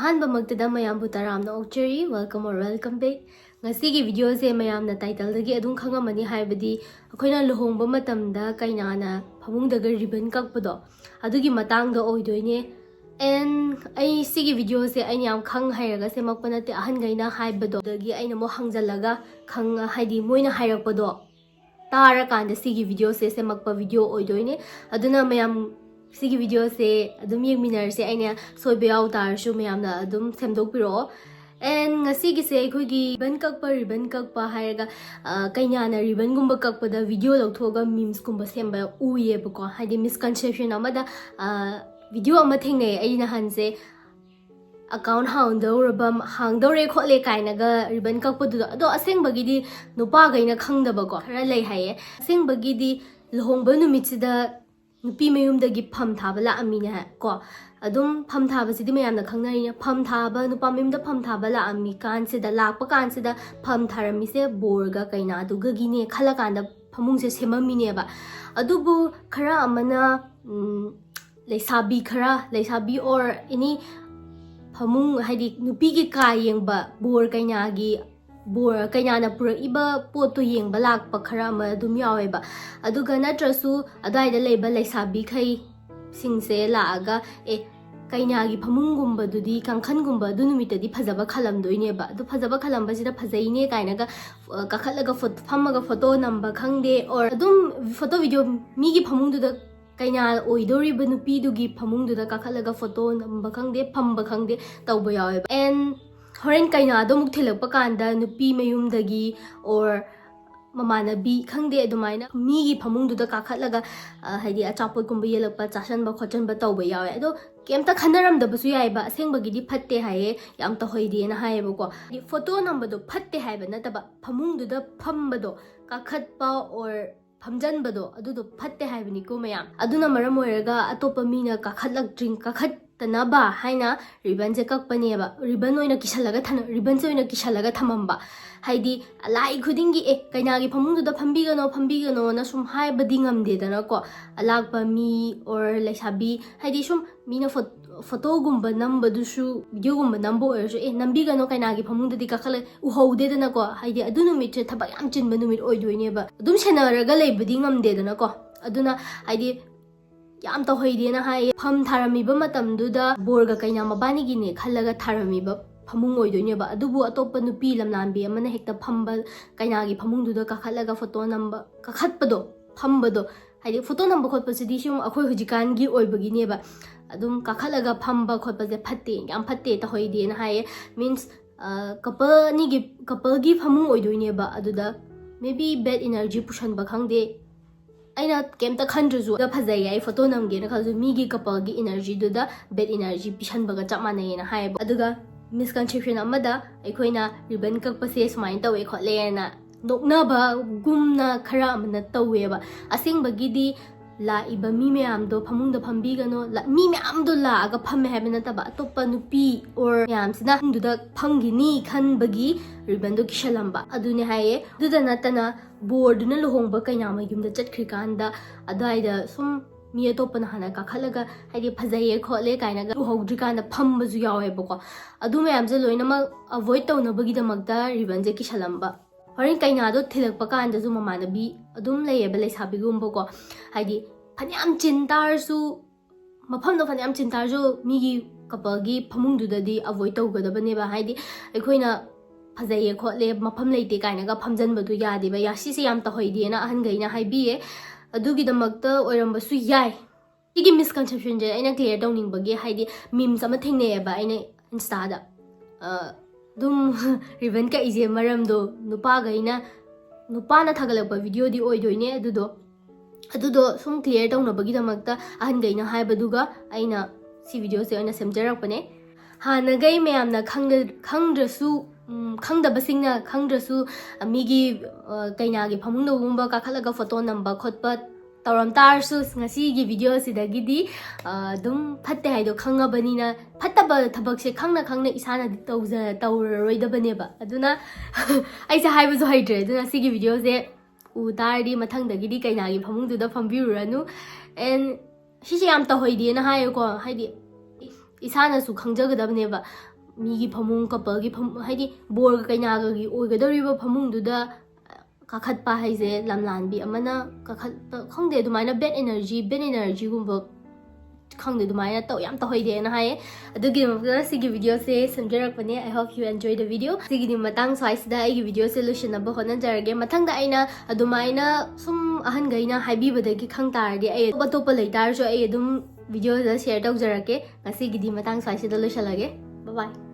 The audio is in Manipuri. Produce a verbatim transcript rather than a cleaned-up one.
ꯑꯍꯥꯟꯕꯃꯛꯇꯗ ꯃꯌꯥꯝꯕꯨ ꯇꯔꯥꯝꯅ ꯑꯣꯛꯆꯔꯤ꯫ Welcome or welcome back. ꯉꯁꯤꯒꯤ videoꯁꯦ ꯃꯌꯥꯝꯅ titleꯗꯒꯤ ꯑꯗꯨꯝ ꯈꯪꯉꯝꯃꯅꯤ, ꯍꯥꯏꯕꯗꯤ ꯑꯩꯈꯣꯏꯅ ꯂꯨꯍꯣꯡꯕ ꯃꯇꯝꯗ ꯀꯩꯅꯥꯅ ꯐꯃꯨꯡꯗꯒ ribbon ꯀꯛꯄꯗꯣ, ꯑꯗꯨꯒꯤ ꯃꯇꯥꯡꯗ ꯑꯣꯏꯗꯣꯏꯅꯦ꯫ And ꯑꯩ ꯁꯤꯒꯤ videoꯁꯦ ꯑꯩꯅ ꯌꯥꯝ ꯈꯪ ꯍꯩꯔꯒ ꯁꯦꯝꯃꯛꯄ ꯅꯠꯇꯦ, ꯑꯍꯟꯈꯩꯅ ꯍꯥꯏꯕꯗꯣ, ꯑꯗꯒꯤ ꯑꯩꯅ ꯑꯃꯨꯛ ꯍꯪꯖꯜꯂꯒ ꯈꯪ ꯍꯥꯏꯗꯤ ꯃꯣꯏꯅ ꯍꯥꯏꯔꯛꯄꯗꯣ ꯇꯥꯔꯀꯥꯟꯗ ꯁꯤꯒꯤ videoꯁꯦ ꯁꯦꯝꯃꯛꯄ video ꯑꯣꯏꯗꯣꯏꯅꯦ꯫ ꯑꯗꯨꯅ ꯃꯌꯥꯝ ꯁꯤꯒꯤ videoꯁꯦ ꯑꯗꯨꯝ ꯌꯦꯡꯃꯤꯟꯅꯔꯁꯦ꯫ ꯑꯩꯅ ꯁꯣꯏꯕ ꯌꯥꯎ ꯇꯥꯔꯁꯨ ꯃꯌꯥꯝꯅ ꯑꯗꯨꯝ ꯁꯦꯝꯗꯣꯛꯄꯤꯔꯛꯑꯣ꯫ And ꯉꯁꯤꯒꯤꯁꯦ ꯑꯩꯈꯣꯏꯒꯤ ribbon ꯀꯛꯄ, ribbon ꯀꯛꯄ ꯍꯥꯏꯔꯒ, ꯑ, ꯀꯩꯅꯥꯅ ribbonꯒꯨꯝꯕ ꯀꯛꯄꯗ video ꯂꯧꯊꯣꯛꯑꯒ memesꯀꯨꯝꯕ ꯁꯦꯝꯕ ꯎꯏꯌꯦꯕꯀꯣ꯫ ꯍꯥꯏꯗꯤ misconception ꯑꯃꯗ, ꯑ, video ꯑꯃ ꯊꯦꯡꯅꯩ ꯑꯩ ꯅꯍꯥꯟꯁꯦ, account ꯍꯥꯡꯗꯧꯔꯕ, ꯍꯥꯡꯗꯧꯔꯦ ꯈꯣꯠꯂꯦ ꯀꯥꯏꯅꯒ ribbon ꯀꯛꯄꯗꯨꯗꯣ꯫ ꯑꯗꯣ ꯑꯁꯦꯡꯕꯒꯤꯗꯤ ꯅꯨꯄꯥꯈꯩꯅ ꯈꯪꯗꯕꯀꯣ ꯈꯔ ꯂꯩ ꯍꯥꯏꯌꯦ꯫ ꯑꯁꯦꯡꯕꯒꯤꯗꯤ ꯂꯨꯍꯣꯡꯕ ꯅꯨꯃꯤꯠꯁꯤꯗ ꯅꯨꯄꯤ ꯃꯌꯨꯝꯗꯒꯤ ꯐꯝ ꯊꯥꯕ ꯂꯥꯛꯑꯝꯃꯤꯅꯦ ꯍꯥꯏ ꯀꯣ꯫ ꯑꯗꯨꯝ ꯐꯝ ꯊꯥꯕꯁꯤꯗꯤ ꯃꯌꯥꯝꯅ ꯈꯪꯅꯔꯤꯅꯦ꯫ ꯐꯝ ꯊꯥꯕ, ꯅꯨꯄꯥ ꯃꯌꯨꯝꯗ ꯐꯝ ꯊꯥꯕ ꯂꯥꯛꯑꯝꯃꯤ ꯀꯥꯟꯁꯤꯗ, ꯂꯥꯛꯄ ꯀꯥꯟꯁꯤꯗ ꯐꯝ ꯊꯥꯔꯝꯃꯤꯁꯦ ꯕꯣꯔꯒ ꯀꯩꯅꯥꯗꯨꯒꯒꯤꯅꯦ ꯈꯜꯂꯀꯥꯟꯗ ꯐꯃꯨꯡꯁꯦ ꯁꯦꯝꯃꯝꯃꯤꯅꯦꯕ꯫ ꯑꯗꯨꯕꯨ ꯈꯔ ꯑꯃꯅ, ꯎꯝ, ꯂꯩꯁꯥꯕꯤ ꯈꯔ, ꯂꯩꯁꯥꯕꯤ or any ꯐꯃꯨꯡ, ꯍꯥꯏꯗꯤ ꯅꯨꯄꯤꯒꯤ ꯀꯥ ꯌꯦꯡꯕ, ꯕꯣꯔ ꯀꯩꯅꯥꯒꯤ, ꯕꯣꯔ ꯀꯩꯅꯥꯅ ꯄꯨꯔꯛꯏꯕ ꯄꯣꯠꯇꯣ ꯌꯦꯡꯕ ꯂꯥꯛꯄ ꯈꯔ ꯑꯃ ꯑꯗꯨꯝ ꯌꯥꯎꯋꯦꯕ꯫ ꯑꯗꯨꯒ ꯅꯠꯇ꯭ꯔꯁꯨ ꯑꯗꯨꯋꯥꯏꯗ ꯂꯩꯕ ꯂꯩꯁꯥꯕꯤꯈꯩꯁꯤꯡꯁꯦ ꯂꯥꯛꯑꯒ, "ꯑꯦ, ꯀꯩꯅꯥꯒꯤ ꯐꯃꯨꯡꯒꯨꯝꯕꯗꯨꯗꯤ, ꯀꯥꯡꯈꯟꯒꯨꯝꯕ ꯑꯗꯨ ꯅꯨꯃꯤꯠꯇꯗꯤ ꯐꯖꯕ ꯈꯜꯂꯝꯗꯣꯏꯅꯦꯕ꯫ ꯑꯗꯨ ꯐꯖꯕ ꯈꯜꯂꯝꯕꯁꯤꯗ ꯐꯖꯩꯅꯦ" ꯀꯥꯏꯅꯒ, ꯑ, ꯀꯥꯈꯠꯂꯒ ꯐꯣ-, ꯐꯝꯃꯒ photo ꯅꯝꯕ ꯈꯪꯗꯦ, or ꯑꯗꯨꯝ photo video ꯃꯤꯒꯤ ꯐꯃꯨꯡꯗꯨꯗ, ꯀꯩꯅꯥ ꯑꯣꯏꯗꯧꯔꯤꯕ ꯅꯨꯄꯤꯗꯨꯒꯤ ꯐꯃꯨꯡꯗꯨꯗ ꯀꯥꯈꯠꯂꯒ photo ꯅꯝꯕ ꯈꯪꯗꯦ, ꯐꯝꯕ ꯈꯪꯗꯦ ꯇꯧꯕ ꯌꯥꯎꯋꯦꯕ꯫ And ꯍꯣꯔꯦꯟ ꯀꯩꯅꯥꯗꯣ ꯑꯃꯨꯛ ꯊꯤꯜꯂꯛꯄ ꯀꯥꯟꯗ ꯅꯨꯄꯤ ꯃꯌꯨꯝꯗꯒꯤ or ꯃꯃꯥꯟꯅꯕꯤ ꯈꯪꯗꯦ, ꯑꯗꯨꯃꯥꯏꯅ ꯃꯤꯒꯤ ꯐꯃꯨꯡꯗꯨꯗ ꯀꯥꯈꯠꯂꯒ, ꯑ, ꯍꯥꯏꯗꯤ ꯑꯆꯥꯄꯣꯠꯀꯨꯝꯕ ꯌꯦꯜꯂꯛꯄ, ꯆꯥꯁꯟꯕ ꯈꯣꯠꯆꯟꯕ ꯇꯧꯕ ꯌꯥꯎꯋꯦ꯫ ꯑꯗꯣ ꯀꯩꯝꯇ ꯈꯟꯅꯔꯝꯗꯕꯁꯨ ꯌꯥꯏꯕ, ꯑꯁꯦꯡꯕꯒꯤꯗꯤ ꯐꯠꯇꯦ ꯍꯥꯏꯌꯦ, ꯌꯥꯝ ꯇꯧꯍꯩꯗꯦꯅ ꯍꯥꯏꯌꯦꯕꯀꯣ꯫ ꯍꯥꯏꯗꯤ photo ꯅꯝꯕꯗꯣ ꯐꯠꯇꯦ ꯍꯥꯏꯕ ꯅꯠꯇꯕ, ꯐꯃꯨꯡꯗꯨꯗ ꯐꯝꯕꯗꯣ, ꯀꯥꯈꯠꯄ or ꯐꯝꯖꯟꯕꯗꯣ, ꯑꯗꯨꯗꯣ ꯐꯠꯇꯦ ꯍꯥꯏꯕꯅꯤꯀꯣ ꯃꯌꯥꯝ꯫ ꯑꯗꯨꯅ ꯃꯔꯝ ꯑꯣꯏꯔꯒ ꯑꯇꯣꯞꯄ ꯃꯤꯅ ꯀꯥꯈꯠꯂꯛꯇ꯭ꯔꯤ-, ꯀꯥꯈꯠꯇꯅꯕ ꯍꯥꯏꯅ ribbonꯁꯦ ꯀꯛꯄꯅꯦꯕ꯫ Ribbon ꯑꯣꯏꯅ ꯀꯤꯁꯜꯂꯒ ꯊꯅ-, ribbonꯁꯦ ꯑꯣꯏꯅ ꯀꯤꯁꯜꯂꯒ ꯊꯝꯃꯝꯕ꯫ ꯍꯥꯏꯗꯤ ꯂꯥꯛꯏ ꯈꯨꯗꯤꯡꯒꯤ, "ꯑꯦ, ꯀꯩꯅꯥꯒꯤ ꯐꯃꯨꯡꯗꯨꯗ ꯐꯝꯕꯤꯒꯅꯣ, ꯐꯝꯕꯤꯒꯅꯣꯅ" ꯁꯨꯝ ꯍꯥꯏꯕꯗꯤ ꯉꯝꯗꯦꯗꯅꯀꯣ꯫ ꯑꯂꯥꯛꯄ ꯃꯤ or ꯂꯩꯁꯥꯕꯤ, ꯍꯥꯏꯗꯤ ꯁꯨꯝ ꯃꯤꯅ ꯐꯣ-, ꯐꯣꯇꯣꯒꯨꯝꯕ ꯅꯝꯕꯗꯨꯁꯨ, ꯚꯤꯗꯤꯑꯣꯒꯨꯝꯕ ꯅꯝꯕ ꯑꯣꯏꯔꯁꯨ, ꯑꯦ, ꯅꯝꯕꯤꯒꯅꯣ, ꯀꯩꯅꯥꯒꯤ ꯐꯃꯨꯡꯗꯗꯤ ꯀꯥꯈꯠꯂ ꯎꯍꯧꯗꯦꯗꯅꯀꯣ꯫ ꯍꯥꯏꯗꯤ ꯑꯗꯨ ꯅꯨꯃꯤꯠꯁꯦ ꯊꯕꯛ ꯌꯥꯝ ꯆꯤꯟꯕ ꯅꯨꯃꯤꯠ ꯑꯣꯏꯗꯣꯏꯅꯦꯕ꯫ ꯑꯗꯨꯝ ꯁꯦꯟꯅꯔꯒ ꯂꯩꯕꯗꯤ ꯉꯝꯗꯦꯗꯅꯀꯣ꯫ ꯑꯗꯨꯅ ꯍꯥꯏꯗꯤ ꯌꯥꯝ ꯇꯧꯍꯩꯗꯦꯅ ꯍꯥꯏꯌꯦ꯫ ꯐꯝ ꯊꯥꯔꯝꯃꯤꯕ ꯃꯇꯝꯗꯨꯗ ꯕꯣꯔꯒ ꯀꯩꯅꯥ ꯃꯕꯥꯅꯤꯒꯤꯅꯦ ꯈꯜꯂꯒ ꯊꯥꯔꯝꯃꯤꯕ ꯐꯃꯨꯡ ꯑꯣꯏꯗꯣꯏꯅꯦꯕ꯫ ꯑꯗꯨꯕꯨ ꯑꯇꯣꯞꯄ ꯅꯨꯄꯤ ꯂꯝꯂꯥꯟꯕꯤ ꯑꯃꯅ ꯍꯦꯛꯇ ꯐꯝꯕ, ꯀꯩꯅꯥꯒꯤ ꯐꯃꯨꯡꯗꯨꯗ ꯀꯥꯈꯠꯂꯒ ꯐꯣꯇꯣ ꯅꯝꯕ, ꯀꯥꯈꯠꯄꯗꯣ, ꯐꯝꯕꯗꯣ, ꯍꯥꯏꯗꯤ ꯐꯣꯇꯣ ꯅꯝꯕ ꯈꯣꯠꯄꯁꯤꯗꯤ ꯁꯨꯝ ꯑꯩꯈꯣꯏ ꯍꯧꯖꯤꯛꯀꯥꯟꯒꯤ ꯑꯣꯏꯕꯒꯤꯅꯦꯕ꯫ ꯑꯗꯨꯝ ꯀꯥꯈꯠꯂꯒ ꯐꯝꯕ ꯈꯣꯠꯄꯁꯦ ꯐꯠꯇꯦ, ꯌꯥꯝ ꯐꯠꯇꯦ, ꯇꯧꯍꯩꯗꯦꯅ ꯍꯥꯏꯌꯦ꯫ Means, couple ꯑꯅꯤꯒꯤ, coupleꯒꯤ ꯐꯃꯨꯡ ꯑꯣꯏꯗꯣꯏꯅꯦꯕ꯫ ꯑꯗꯨꯗ maybe bad energy ꯄꯨꯁꯟꯕ ꯈꯪꯗꯦ, ꯑꯩꯅ ꯀꯩꯝꯇ ꯈꯟꯗ꯭ꯔꯁꯨ, ꯑꯗ ꯐꯖꯩꯌꯦ, ꯑꯩ ꯐꯣꯇꯣ ꯅꯝꯒꯦꯅ ꯈꯜꯂꯁꯨ, ꯃꯤꯒꯤ coupleꯒꯤ energyꯗꯨꯗ bad energy ꯄꯤꯁꯟꯕꯒ ꯆꯞ ꯃꯥꯟꯅꯩꯌꯦꯅ ꯍꯥꯏꯌꯦꯕ꯫ ꯑꯗꯨꯒ misconception ꯑꯃꯗ, ꯑꯩꯈꯣꯏꯅ ribbon ꯀꯛꯄꯁꯦ ꯁꯨꯃꯥꯏꯅ ꯇꯧꯋꯦ ꯈꯣꯠꯂꯦꯅ ꯅꯣꯛꯅꯕꯒꯨꯝꯅ ꯈꯔ ꯑꯃꯅ ꯇꯧꯋꯦꯕ꯫ ꯑꯁꯦꯡꯕꯒꯤꯗꯤ ꯂꯥꯛꯏꯕ ꯃꯤ ꯃꯌꯥꯝꯗꯣ ꯐꯃꯨꯡꯗ ꯐꯝꯕꯤꯒꯅꯣ, ꯂ-, ꯃꯤ ꯃꯌꯥꯝꯗꯣ ꯂꯥꯛꯑꯒ ꯐꯝꯃꯦ ꯍꯥꯏꯕ ꯅꯠꯇꯕ, ꯑꯇꯣꯞꯄ ꯅꯨꯄꯤ or ꯃꯌꯥꯝꯁꯤꯅ ꯐꯃꯨꯡꯗꯨꯗ ꯐꯝꯈꯤꯅꯤ ꯈꯟꯕꯒꯤ ribbonꯗꯣ ꯀꯤꯁꯜꯂꯝꯕ, ꯑꯗꯨꯅꯦ ꯍꯥꯏꯌꯦ꯫ ꯑꯗꯨꯗ ꯅꯠꯇꯅ ꯕꯣꯔꯗꯨꯅ ꯂꯨꯍꯣꯡꯕ ꯀꯩꯅꯥ ꯃꯌꯨꯝꯗ ꯆꯠꯈ꯭ꯔꯤꯀꯥꯟꯗ ꯑꯗꯨꯋꯥꯏꯗ ꯁꯨꯝ ꯃꯤ ꯑꯇꯣꯞꯄꯅ ꯍꯥꯟꯅ ꯀꯥꯈꯠꯂꯒ, ꯍꯥꯏꯗꯤ ꯐꯖꯩꯌꯦ ꯈꯣꯠꯂꯦ ꯀꯥꯏꯅꯒ ꯎꯍꯧꯗ꯭ꯔꯤꯀꯥꯟꯗ ꯐꯝꯕꯁꯨ ꯌꯥꯎꯋꯦꯕꯀꯣ꯫ ꯑꯗꯨ ꯃꯌꯥꯝꯁꯦ ꯂꯣꯏꯅꯃꯛ avoid ꯇꯧꯅꯕꯒꯤꯗꯃꯛꯇ ribbonꯁꯦ ꯀꯤꯁꯜꯂꯝꯕ꯫ ꯍꯣꯔꯦꯟ ꯀꯩꯅꯥꯗꯣ ꯊꯤꯜꯂꯛꯄ ꯀꯥꯟꯗꯁꯨ ꯃꯃꯥꯟꯅꯕꯤ ꯑꯗꯨꯝ ꯂꯩꯌꯦꯕ, ꯂꯩꯁꯥꯕꯤꯒꯨꯝꯕꯀꯣ, ꯍꯥꯏꯗꯤ ꯐꯅꯌꯥꯝ ꯆꯤꯟ ꯇꯥꯔꯁꯨ, ꯃꯐꯝꯗꯣ ꯐꯅꯌꯥꯝ ꯆꯤꯟ ꯇꯥꯔꯁꯨ ꯃꯤꯒꯤ coupleꯒꯤ ꯐꯃꯨꯡꯗꯨꯗꯗꯤ avoid ꯇꯧꯒꯗꯕꯅꯦꯕ꯫ ꯍꯥꯏꯗꯤ ꯑꯩꯈꯣꯏꯅ ꯐꯖꯩꯌꯦ ꯈꯣꯠꯂꯦ, ꯃꯐꯝ ꯂꯩꯇꯦ ꯀꯥꯏꯅꯒ ꯐꯝꯖꯟꯕꯗꯣ ꯌꯥꯗꯦꯕ꯫ ꯌꯥ, ꯁꯤꯁꯦ ꯌꯥꯝ ꯇꯧꯍꯩꯗꯦꯅ ꯑꯍꯟꯈꯩꯅ ꯍꯥꯏꯕꯤꯌꯦ꯫ ꯑꯗꯨꯒꯤꯗꯃꯛꯇ ꯑꯣꯏꯔꯝꯕꯁꯨ ꯌꯥꯏ꯫ ꯁꯤꯒꯤ misconceptionꯁꯦ ꯑꯩꯅ clear ꯇꯧꯅꯤꯡꯕꯒꯤ, ꯍꯥꯏꯗꯤ memes ꯑꯃ ꯊꯦꯡꯅꯩꯌꯦꯕ ꯑꯩꯅ Instaꯗ꯫ ꯑ, ꯑꯗꯨꯝ ribbon ꯀꯛꯏꯁꯦ ꯃꯔꯝꯗꯣ ꯅꯨꯄꯥꯈꯩꯅ, ꯅꯨꯄꯥꯅ ꯊꯥꯒꯠꯂꯛꯄ videoꯗꯤ ꯑꯣꯏꯗꯣꯏꯅꯦ ꯑꯗꯨꯗꯣ꯫ ꯑꯗꯨꯗꯣ ꯁꯨꯝ clear ꯇꯧꯅꯕꯒꯤꯗꯃꯛꯇ ꯑꯍꯟꯈꯩꯅ ꯍꯥꯏꯕꯗꯨꯒ ꯑꯩꯅ ꯁꯤ videoꯁꯦ ꯑꯣꯏꯅ ꯁꯦꯝꯖꯔꯛꯄꯅꯦ꯫ ꯍꯥꯟꯅꯈꯩ ꯃꯌꯥꯝꯅ ꯈꯪꯗ-, ꯈꯪꯗ꯭ꯔꯁꯨ, ꯎꯝ, ꯈꯪꯗꯕꯁꯤꯡꯅ ꯈꯪꯗ꯭ꯔꯁꯨ, ꯑ, ꯃꯤꯒꯤ, ꯑ, ꯀꯩꯅꯥꯒꯤ ꯐꯃꯨꯡꯗꯒꯨꯝꯕ ꯀꯥꯈꯠꯂꯒ ꯐꯣꯇꯣ ꯅꯝꯕ ꯈꯣꯠꯄ ꯇꯧꯔꯝ ꯇꯥꯔꯁꯨ, ꯉꯁꯤꯒꯤ videoꯁꯤꯗꯒꯤꯗꯤ, ꯑ, ꯑꯗꯨꯝ ꯐꯠꯇꯦ ꯍꯥꯏꯗꯣ ꯈꯪꯉꯕꯅꯤꯅ, ꯐꯠꯇꯕ ꯊꯕꯛꯁꯦ ꯈꯪꯅ ꯈꯪꯅ ꯏꯁꯥꯅꯗꯤ ꯇꯧꯖ-, ꯇꯧꯔꯔꯣꯏꯗꯕꯅꯦꯕ꯫ ꯑꯗꯨꯅ ꯑꯩꯁꯦ ꯍꯥꯏꯕꯁꯨ ꯍꯩꯇ꯭ꯔꯦ꯫ ꯑꯗꯨꯅ ꯁꯤꯒꯤ videoꯁꯦ ꯎ ꯇꯥꯔꯗꯤ ꯃꯊꯪꯗꯒꯤꯗꯤ ꯀꯩꯅꯥꯒꯤ ꯐꯃꯨꯡꯗꯨꯗ ꯐꯝꯕꯤꯔꯨꯔꯅꯨ꯫ And ꯁꯤꯁꯦ ꯌꯥꯝ ꯇꯧꯍꯩꯗꯦꯅ ꯍꯥꯏꯌꯦꯀꯣ, ꯍꯥꯏꯗꯤ ꯏꯁꯥꯅꯁꯨ ꯈꯪꯖꯒꯗꯕꯅꯦꯕ꯫ ꯃꯤꯒꯤ ꯐꯃꯨꯡ, coupleꯒꯤ ꯐꯃꯨꯡ, ꯍꯥꯏꯗꯤ ꯕꯣꯔꯒ ꯀꯩꯅꯥꯒꯒꯤ ꯑꯣꯏꯒꯗꯧꯔꯤꯕ ꯐꯃꯨꯡꯗꯨꯗ ꯀꯥꯈꯠꯄ ꯍꯥꯏꯁꯦ, ꯂꯝꯂꯥꯟꯕꯤ ꯑꯃꯅ ꯀꯥꯈꯠꯄ, ꯈꯪꯗꯦ, ꯑꯗꯨꯃꯥꯏꯅ bad energy, bad energyꯒꯨꯝꯕ, ꯈꯪꯗꯦ, ꯑꯗꯨꯃꯥꯏꯅ ꯇꯧ, ꯌꯥꯝ ꯇꯧꯍꯩꯗꯦꯅ ꯍꯥꯏꯌꯦ꯫ ꯑꯗꯨꯒꯤꯗꯃꯛꯇ ꯁꯤꯒꯤ videoꯁꯦ ꯁꯦꯝꯖꯔꯛꯄꯅꯦ꯫ I hope you enjoy the video꯫ ꯁꯤꯒꯤꯗꯤ ꯃꯇꯥꯡ ꯁ꯭ꯋꯥꯏꯁꯤꯗ ꯑꯩꯒꯤ videoꯁꯦ ꯂꯣꯏꯁꯤꯟꯅꯕ ꯍꯣꯠꯅꯖꯔꯒꯦ꯫ ꯃꯊꯪꯗ ꯑꯩꯅ ꯑꯗꯨꯃꯥꯏꯅ ꯁꯨꯝ ꯑꯍꯟꯈꯩꯅ ꯍꯥꯏꯕꯤꯕꯗꯒꯤ ꯈꯪ ꯇꯥꯔꯗꯤ, ꯑꯩ ꯑꯇꯣꯞꯄ ꯂꯩꯇꯥꯔꯁꯨ ꯑꯩ ꯑꯗꯨꯝ videoꯗ share ꯇꯧꯖꯔꯛꯀꯦ꯫ ꯉꯁꯤꯒꯤꯗꯤ ꯃꯇꯥꯡ ꯁ꯭ꯋꯥꯏꯁꯤꯗ ꯂꯣꯏꯁꯤꯜꯂꯒꯦ꯫ Bye bye꯫